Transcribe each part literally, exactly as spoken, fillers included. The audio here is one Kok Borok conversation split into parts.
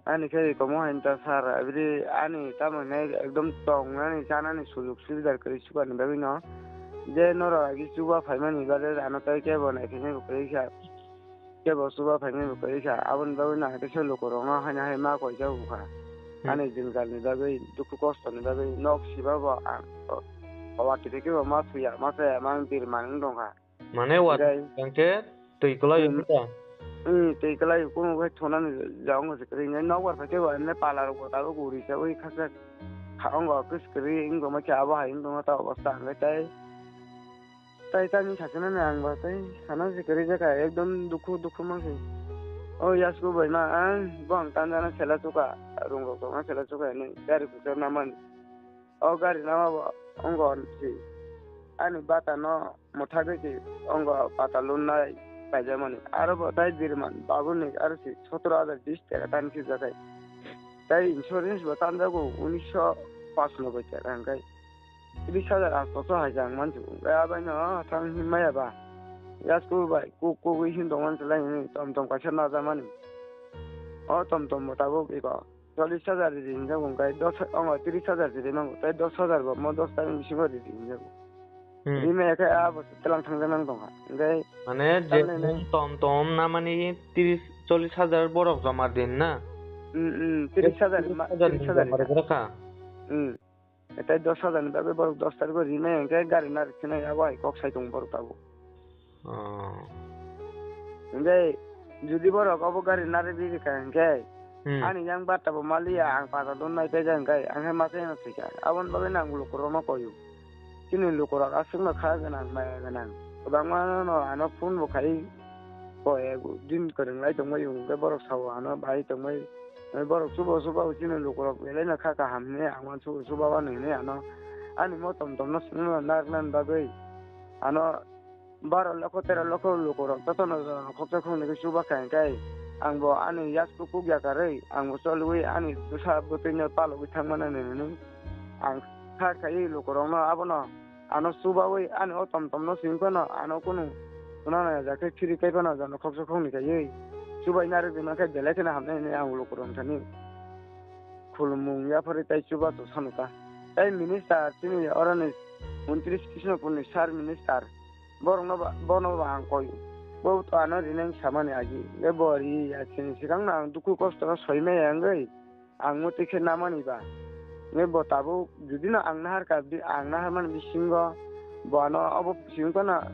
Ani khe komo hai ta sir, abri ani tamo hinai ekdom tongnani chanani sujug subidar kwrwi chukani bagwi no. Je norok agi chuba phaimani bade ano tei kebo naikhe bo kwrwi kha. Kebo chuba phaimani bo kwrwi kha. Aboni bagwi no ang khe se lukurokno haino hai ma koijak wngkha. Hmm. Ani dinkalni bagwi, dukhu kostoni bagwi nok siba bo ang o, o watwi khe bo ma thuya, ma chaya, ma ang birman wng tongkha. Mane wat Gai. Hwnkhe twi kwlai Hmm. wngkha. Hmm, twi kwlai kunu khe thunani jaga wngkha se kwrwi. Nokbar phaikhe bo emne pala rok bo tabuk uri se ui khakchak kha-, ongo kwskwrwi wng tongma khe abo hai wng tongma ta obostha hwnkhe tei, tei tamni sakinani ang bo tei sana se kwrwi jakha ekdom dukhu dukhu mankhe. O yasku bai ma ang bo ang tanjana sela chuka rung rok tongma sela chuka hinwi gari kuchar namani. O gari nama bo ongo si ani bata no mwthagwi si ongo pata lunnai paijakmani. Aro bo tai birman babuni aro si sotoro hajar bis taka tani khijakhai. Tai insurance bo tanjago unisho pachnobboi taka hwnkhe tris hajar asto so hai jang mansi. Hwnkhe abaino thang hinmaya ba yasku bai kuk kugwi hin tongmani se lai hwnwi tom tom kaisa najakmani. O tom tom bo tabuk iko. Chollish hajar ridi hinjak bo hwnkhe dos, ongo tris hajar ridi nango, tei dos hajar bo mo dos tarikh bisingo ridi hinjak bo. Hmm. Rime khe a bo twlang thangjak nang tongkha. Hwnkhe Mane je tamni nwng tom tom namani tris, chollish hajar borok joma din na? Hmm, hmm, tris hajar ma, tris hajar joma rikha. Rikha. Hmm. Tei dos hajar ni bagwi borok dos tarikh o rimai hwnkhe gari narwk khe nai abo hai kok sai tongo borok tabuk. Oh. Hwnkhe jodi borok obo gari narwk rikha hwnkhe Hmm. ani yang bata bo maliya ang pata don nai pejak hwnkhe ang hai masa no thwikha. Aboni bagwi nang lukurokno koyo. Chini lukurok aswkno kha gwnang maya gwnang. Kwbangma no ano phone bo khai ko ek din kwrwng lai tongmai hwnkhe borok sao ano bai tongmai. Borok chuba chuba chini lukurok belai no kha kaham hinwi ang uansugo chuba uanwi hinwi ano ani mo tom tom no swngno narwknani bagwi ano baro lokho tero lokho lukurok jotono khoksa khoknwi khe chuba kha hwnkhe ang bo ani yasku kuk yakarwi ang bo cholwi ani bwsa bwtwino palogwi thangmani hinwi ang kha khaiwi lukurokno abono. Ano chubawi ani o tom tom no simi phano ano kunu swnamya ja khe phiri kai phano jano khoksa khoknwi kaiwi chubai narwk rwma khe belai kheno hamnai hinwi ang ulo kwrwng thani khulumung yapharwi tai chubachu sano ta. Tai minister chini oroni montri Krishnopurni sir minister borokno ba, bono ba ang koi bo to ano rinai samani agi le bo ri ya chini swkangno ang dukhu kosto no soi maya wngwi. Ang mwtwi khe namani ba. Hwnkhe bo tabuk judino ang nahar ka, bi-, ang naharmani bisingo bo ano obo bising phano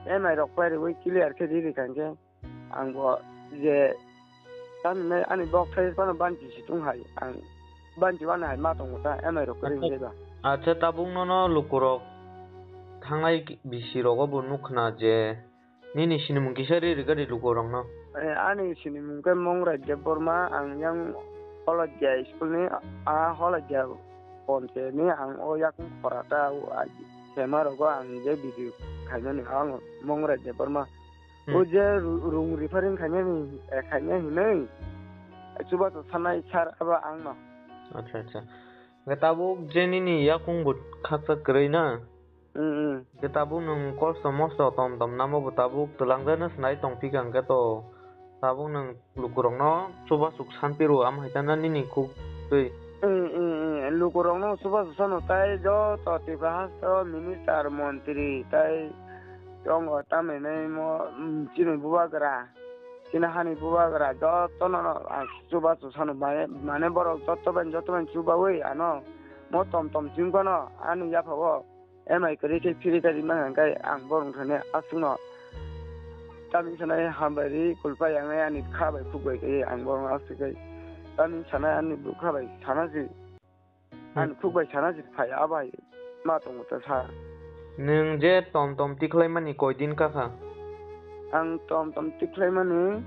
M I rok pairwi clear khe riri kha hwnkhe ang bo je tamhinai ani bok thai phano banchi si tung hai ang banchi uanai hai ma tongo ta M I rok kwrwi hwnkhe ba. Acha tabuk nono lukurok thangnai bisi rogo bo nukha na je Nini sinimung kisa ri rwgadi lukurokno. Eh, ani sinimung khe Mongrai Debbarma, ang yang Holadia school ni, ah, Holadia ponche ni, ang o yakung khorata, o, ah, sema rogo ang je video khainani, ang Mongrai Debbarma. Hmm. O je ru-, rung referring khainani, eh, khainai hinwi, eh, chubachu sanai sir abo ang no. Acha, acha. Hwnkhe tabuk je nini yakung bo khakchak kwrwi na? Mm, mm. Hwnkhe tabuk nwng kosto mosto tom tom namo bo tabuk twlangjakno swnai tongphikha hwnkhe to tabuk nwng lukurokno chubasuk sanphiro, amo hai tana nini khuk twi. Mm, mm, mm. Lukurokno chubasuk sano tai joto Tripura hasteo minister, montri tai tongo tamhinai mo, mm, chini bubagra, chini hani bubagra jotono ang chubasuk sano mane, mane borok joto bai joto bai chubaui ano mo tom tom chwng phano ani yaphao. M I kwrwi khe phiri khe rimani hwnkhe ang borok thani aswkno tamni sanai hambai ri kulpai yangnai ani kha bai khuk bai khe ang borok aswk khe tamni sanai ani bwkha bai sana si ani khuk bai sana si phai a bai ma tongo ta sa. Nwng je tom tom tikhlaimani koi din kakha? Ang tom tom tikhlaimani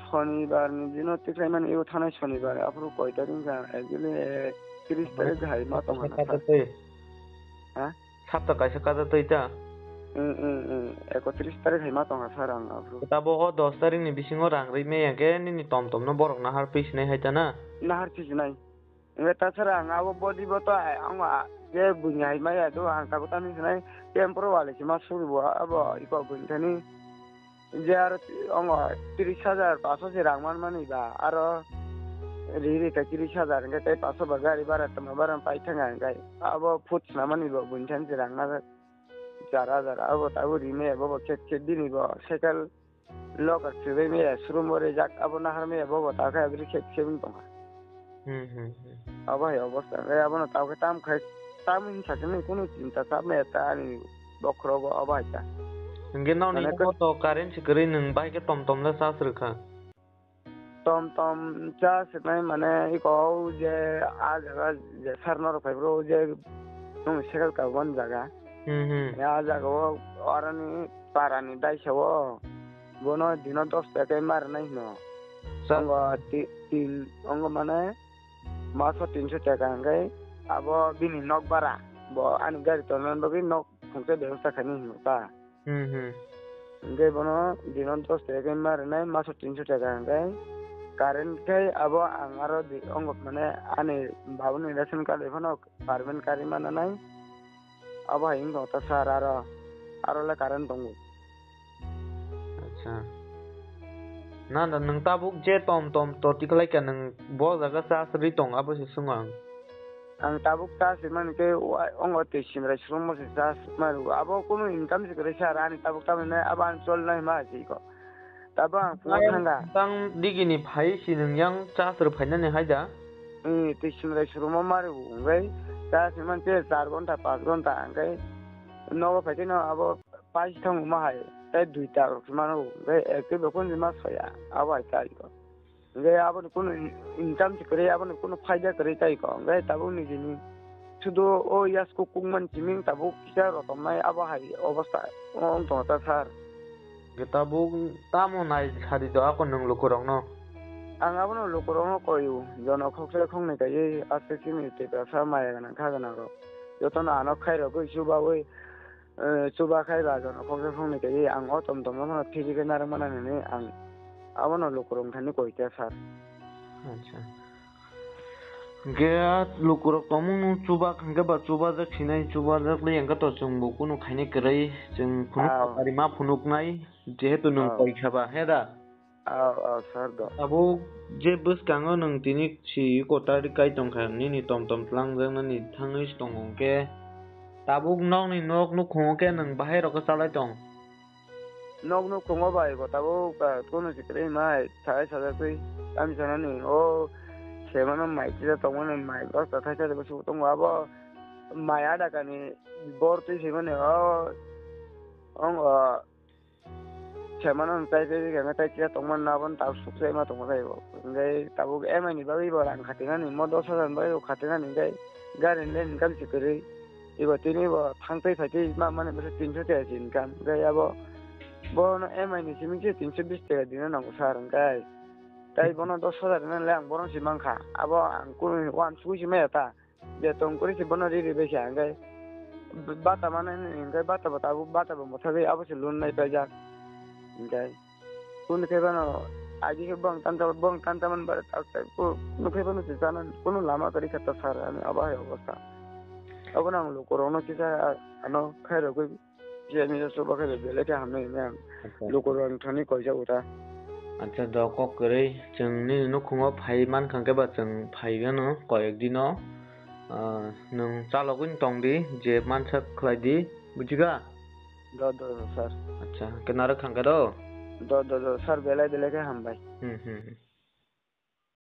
sonibar ni dino tikhlaimani ebo thanai sonibar aphuru koi tarik wngkha actually tris tarik hai ma tongkha na sa. Ha? Sapta kaisa kaja twi ta? Mm, mm, mm. Ekotris tarik hai ma tongkha sir ang aphuru. Tabuk o dos tarik ni bisingo rang rwi maya khe nini tom tom no borok nahar phi sinai hai ta na? Nahar phi sinai. Hwnkhe ta sir ang abo body bo to ai, ang a, je buini hai maya do ang tabuk tamni sinai temporary wale se ma suri bo abo iko buini thani. Je aro ongo tris hajar paso se rang man mani ba aro ri ri khe tris hajar hwnkhe tei paso ba gari bara tongma bara pai thangkha hwnkhe abo food swnamani bo buini thani se rang na char hajar abo tabuk ri maya bobo khe khe bini bo cycle locker khwlai maya showroom o rijak abo nahar maya bobo ta khe abri khe khe wng tongkha. Hmm, hmm, hmm. Abo hai obosta hwnkhe abono tamo khe tam khai tam hinsa khe nini kunu chinta chap maya ta ani bokhorogo abo hai ta. Hwnkhe nokni Mane imo to current se kwrwi nwng bahai khe tom tom le charge rwkha. Tom tom charge rwnai mane iko o je a jaga je sar norok phai bro je nwng cycle kabani jaga. Hmm, hmm. Ya jaga o aroni parani daisa o bono dino dos taka ma rwnai hino. Sir. Ongo ti-, tin, ongo mane maso tinso taka hwnkhe abo bini nok bara bo ani gari tongnani bagwi nok khungsa bebosta khainai hino ta. Hmm, hmm. Hwnkhe bono dino dos taka khe ma rwnai maso tinso taka hwnkhe current khe abo ang aro di-, ongo mane ani babuni ration card bai phano permanent karwi mananai. Abo hai wngtong ta sir aro, aro le current tongo. Acha. Na, na, nwng tabuk je tom tom to tikhlai kha nwng bo jaga charge rwi tong abo se swngo ang. Ang tabuk charge rwmani khe wa-, ongo twi simrai swrwngmo se charge ma rwo. Abo kunu income se kwrwi sir ani tabuk tamni abo ang cholnai ma se iko. Tabuk ang phungo Ang thangkha. Tang digini phai si nwng yang charge rw phainani hai da? Hmm, twi simrai swrwngmo ma rwo hwnkhe charge rwmani khe char ghonta, panch ghonta hwnkhe nogo phai kheno abo paisa thangma hai tei duita rok se mano hwnkhe ektwi bo kunjima soya abo hai ta iko. Hwnkhe aboni kunu in-, income se kwrwi, aboni kunu phaida kwrwi ta iko. Hwnkhe tabuk nijini sudu o yasku kukmani simi tabuk kisa rotomnai abo hai obosta wng tongo ta sir. Hwnkhe tabuk tamo nai sadi do ako nwng lukurokno? Ang abono lukurokno koi-o, jono khoksa khoknwi kaiwi aswk simi Tiprasa maya gwnang kha gwnang rok jotono ano khairogwi chubawi. Eh, chuba khai ba jono khoksa khoknwi kaiwi ang o tom tom no phano phiri khe narwk mana hinwi ang abono lukurok thani koi kha sir. Acha. Hwnkhe lukurok tongmung nung chuba hwnkhe ba chubajak sinai chubajak le hwnkhe to chwng bo kunu khainai kwrwi chwng phunuk Ah. Kari ma phunuknai jehetu nwng Ah. Koi kha ba he da? Aw, aw, sir do. Abo je bwskango nwng tini si kotari kai tongkha, nini tom tom tlangjak nani thangwi tong hwnkhe, tabuk nokni nok nukhungo khe nwng bahai rokhe chalai tong? Nok nukhungo bai bo tabuk, ah, kunu si kwrwi mai, sai sajagwi, tamo sanani, o, semano mai tisa tongmani mai, bosta thaisa rwgwi subo tongo, abo mai adakani bor twi simani, o, ong, o, Semano hwn tai tei hwnkheno tai kisa tongmani abo tak suksa ma tongma khe bo. Hwnkhai tabuk M I ni bagwi bo rang khatinani, mo dos hajar ni bagwi bo khatinani hwnkhai gari ni le income se kwrwi. Ibo tini bo thang tei phai tei ma mani bwswk tinso tei se income. Hwnkhai abo bono M I ni simi se tinso bis taka dina nango sir hwnkhai. Tai bono dos hajar rwna le ang bono se mankha. Abo ang kunu wansugwi se maya ta. Beton kwrwi se bono ri ri bai kha, hwnkhe bata mano hwnwi, hwnkhe bata bo tabuk bata bo mwthagwi abo se loan nai paijak. Hwnkhe kunu khe bono agi khe bong tanta, bong tanta man bare tak tak ku-, kunu khe bono se chana kunu lama kwrwi kha ta sir ani abo hai obostha. Abono ang lukurokno kisa ano khairogwi. Phiya nini chuba khe belai khe hamnai hwnwi ang Acha. Lukurok thani koijago ta. Acha, do kok kwrwi, chwng nini nukhungo phai mankha khe ba chwng phai gano koyek dino. Ah, nwng chalogwi tong di, je mansak khlai di, bujiga? Do, do, do, sir. Acha, khe narwk thang khe do? Do, do, do, sir, belai, belai khe hambai. Hmm, hmm, hmm.